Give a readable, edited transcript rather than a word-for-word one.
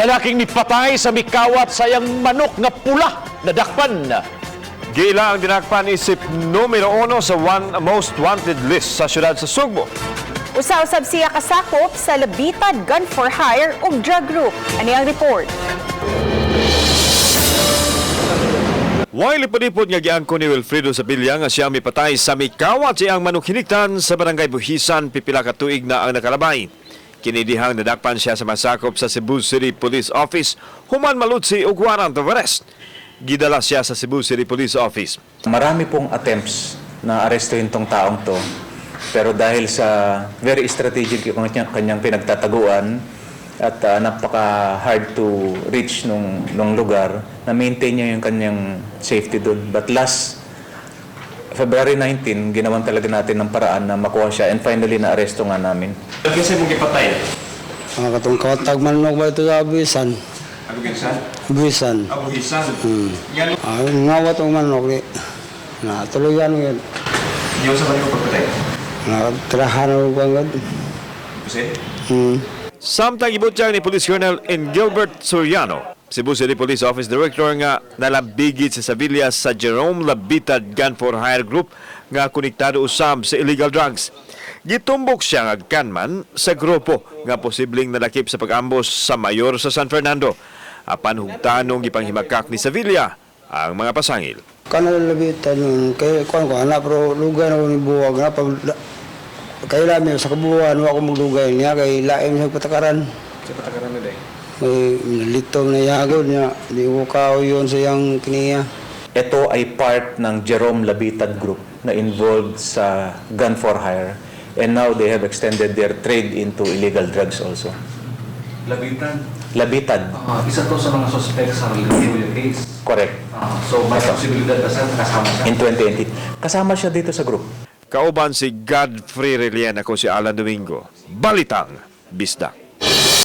Lalaking mipatay sa mikawat sa iyang manok nga pula nadakpan. Giila ang dinakpan isip numero uno sa one most wanted list sa syudad sa Sugbo. Usa-usab siya kasakop sa Labitad Gun for Hire ug Drug Group. Ani ang report. Way lipod-lipod nga giangko ni Wilfredo Sevilla nga siya ang mipatay sa mikawat sa iyang manok hiniktan sa barangay Buhisan pipila ka tuig na ang nakalabay. Kini dihang nadakpan siya sa masakop sa Cebu City Police Office human malutsi og warrant of arrest. Gidala siya sa Cebu City Police Office. Marami pong attempts na arestuhin tong taong to. Pero dahil sa very strategic yung kanyang pinagtataguan at napaka hard to reach nung lugar, na-maintain niya yung kanyang safety doon. But last February 19, ginawan talaga natin ng paraan na makuha siya and finally na-aresto nga namin. Kasi mong gipatay. Mga katong kawatag manok ba ito sa buwisan? Ano ginsan? Buwisan. Buhisan. Ah, ngawat ang manok ni. Na tuluyan yun. Yung sa kanyo pagpatay. Nakatirahan ako kangad. Kasi? Hmm. Samtang ibutyag ni Police Colonel Gilbert Soriano, Cebu City Police Office Director nga nalambigit sa Sevilla sa Jerome Labitad Gun for Hire Group nga konektado usab sa illegal drugs. Gitumbok siya nga gunman sa grupo nga posibleng nalakip sa pag-ambos sa mayor sa San Fernando. Apan hugtanong gipanghimakak ni Sevilla ang mga pasangil. Kanang labitan nun. Kay kuan ko anak pero lugay na ko ni buwag na pag kay lami sa kabuuan wa ko maglugay niya kay laim sa patakaran. Sa patakaran na day. May litom na yagod niya. Di ko kao yun sa iyang kiniya. Ito ay part ng Jerome Labitad Group na involved sa gun for hire and now they have extended their trade into illegal drugs also. Labitan. Labitad, Isa to sa mga suspect sa Lituya case. Correct. So may posibilidad ba sir kasama siya? In 2018. Kasama siya dito sa group. Kauban si Godfrey Relian, ako si Alan Domingo. Balitang Bisdak.